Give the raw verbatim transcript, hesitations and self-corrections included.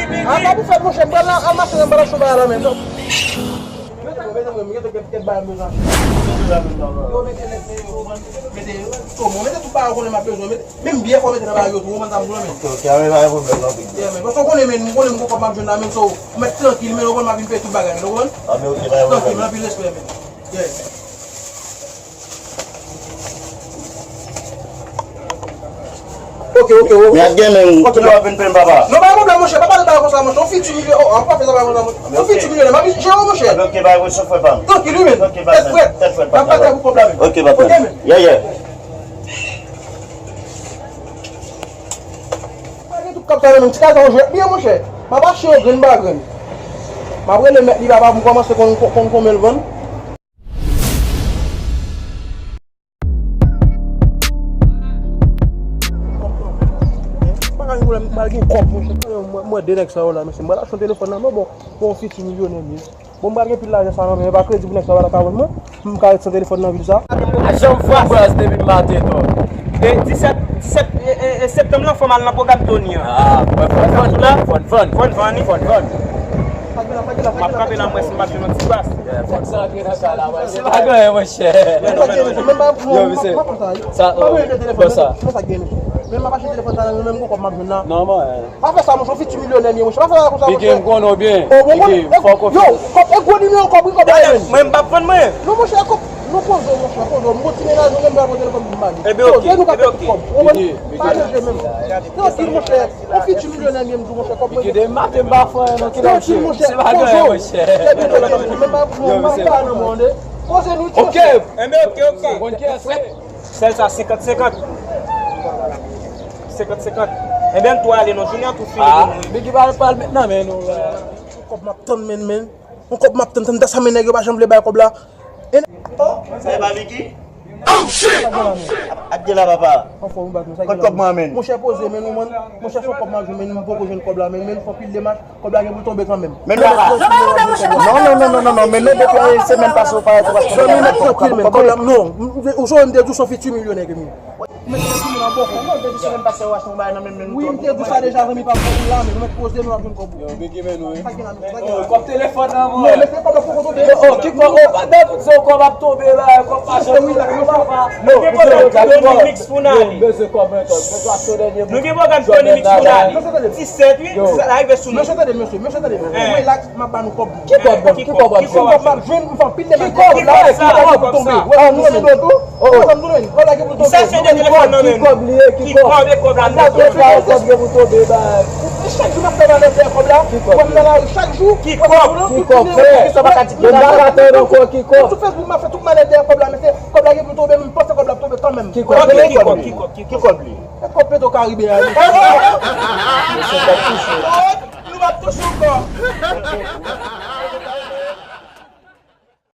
Apa pou fèt, monchè, m pral nan, al mache nan, m pral achte yon bagay la menm. Mete mwen, mete mwen, mete kèk, kèk bagay m bezwen achte. Yo mete lèt, mete yo, mete yo, mete tout bagay ou konnen m ap bezwen, mete, menm byè fò mete nan bagay yo tou, ou konprann sa m di w la, men. Ok, ok, a, men pa gen pwoblèm, anpil. Yeah, men, paske ou konnen, men, ou konnen m gon kòb m ap jwenn la, men, so, ou mèt trankil, men, ou konn m ap vin peye tout bagay, men, ou konprann? A, men ok, pa gen pwoblèm. Trankil, men, anpil respè, men. Yeah. Ok, ok, ok. Men ap gen men, kilè w ap vin peye m, papa? Non, pa gen pwoblèm, monchè. Pa pale bagay konsa, monchè. Yon fiti milyon, oh, pa fè sa bagay konsa, monchè. Yon fiti milyon, m ap jere w, monchè. Ok, bay wè chofè pa m. Trankil, wi, men. Ok, bay wè. Tèt frèt. Tèt frèt, pa gen pwoblèm. Ok, papa. Ok, men. Yeah, yeah. Pa gen tout kòb sa yo, men. Ti kay sa yo jwèt byen, monchè. M ap achte yo grenn pa grenn. M ap rele mèt li, papa, pou m kòmanse konn, konn konbyen l vann. Pa gen pwoblèm, m pral gen kòb, monchè. Mwen, mwen de nèg sa yo la, mesye. M pral achte yon telefòn nan men, bon, bon, fiti milyonè m ye. Bon, m pral gen pil lajan sa nan men, men pa kredi pou nèg sa yo pa ta ka vann mwen. M ka ret san telefòn nan vil sa. Pa janm fè baz depi maten, non. E disèt, disèt, e, e, e septanm nan, fò m al nan pwogram Tony an. Ah, fò n vann, fò n vann. Fò n vann, wi. Fò n vann. M ap kanpe la, m wè si m pa jwenn yon ti bas. Fòk sa antre nan kay la, mwen. Se pa gen anyen, monchè. Yo, misye. Sa, oh, bon, sa. Men m ap achte telefòn sa, men m gon kòb m ap jwenn la. Non, man. Pa fè sa, monchè, yon fiti milyonè m ye, monchè. Pa fè sa konsa, monchè. Biggie, m konnen w byen. Biggie, fòk ou yo, kòb, e gwo nimewo kòb, wi, kòb la, men. Mwen, m p ap vann, mwen. Non, monchè, kòb, nou poze, monchè, poze. M gon ti mennaj, mwen menm, m pral pran telefòn pou m ba li. Ebe, ok, ebe, ok. Biggie, Biggie. Pa chèche menm. Trankil, monchè. Yon fiti milyonè m ye, m di w, monchè, kòb mwen. Biggie, demen maten, m pa fè anyen, non, kilè w che? Trankil, monchè. Se pa gen anyen, monchè. Yo, misye. Mwen pa nan mande. Poze nou, ok. Ebe, ok, ok. Konn kiyès se? Sèl sa, senkant senkant. Senkant senkant. Ebyen, n tou ale non, jounen an tou fini pou nou. Biggie pa, pa al met nan men nou, eh. Yon kòb m ap tann, men, men. Yon kòb m ap tann, tann, sa men nèg yo pa janm vle bay kòb la. E, oh, sa e pa Biggie? Oh, shit! Ak gen la, papa. Kot kòb mwen, men? Monchè, poze, men, nou, monchè, se yon kòb m ap jwenn, men, m poko jwenn kòb la, men, men, fè anpil demach. Kòb la gen pou l tonbe kanmenm. Men non, non, non, men non, depi semèn pase, ou parèt, ou pa... Zanmi, mèt trankil, men. Kòb la, non. Ou sonje m te di w se yon fiti milyonè ke m ye. Ou mèt trankil, men, nan bòkò. Non, depi semèn pase, ou achte yon bagay nan men m, men. Wi, m te di w sa deja, zanmi pa m, la, men. Ou mèt poze, men w ap jwenn kòb ou. Yo, Biggie, men nou, wi. Sa gen la, men, sa gen la. Kòb telefòn nan, mwen. Non, men se kòb la poko tonbe. Oh, ki kòb? Oh, pandan tout se yon kòb ap tonbe la, kòb pa janm tonbe, papa. Nou gen pwoblèm, Tony Mix pou n ale. Nou gen pwogram Tony Mix pou n ale. Disèt, wi, disèt la rive sou nou. Mesye, tande, mesye, mesye, tande. Relax, m ap ba nou kòb nou. Ki kòb, menm? Ki kòb? Ki kòb m ap jwenn, m fè anpil demach. Ki kòb la? Ki kòb pou tonbe. Wè, nou menm tou. Wè, nou menm, kòb la gen pou tonbe. Sa se de telefòn nan men. Ki kòb li ye? Ki kòb? Ki kòb e kòb la? Kòb gen pou tonbe, bay. Chak jou m ap fè malè dèyè kòb la. Ki kòb? Wè m nan lari chak jou. Ki kòb? Ki kòb, frè? Sa pa ka di ki kòb. Sou Facebook m ap fè tout malè dèyè kòb la, mesye. Kòb la gen pou tonbe, men m panse kòb la ap tonbe kanmenm. Ki kòb? Ki kòb? Ki kòb? Ki kòb li? Se kòb Petro Caribe a, wi. Mesye, kòb touche. Nou p ap touche ankò.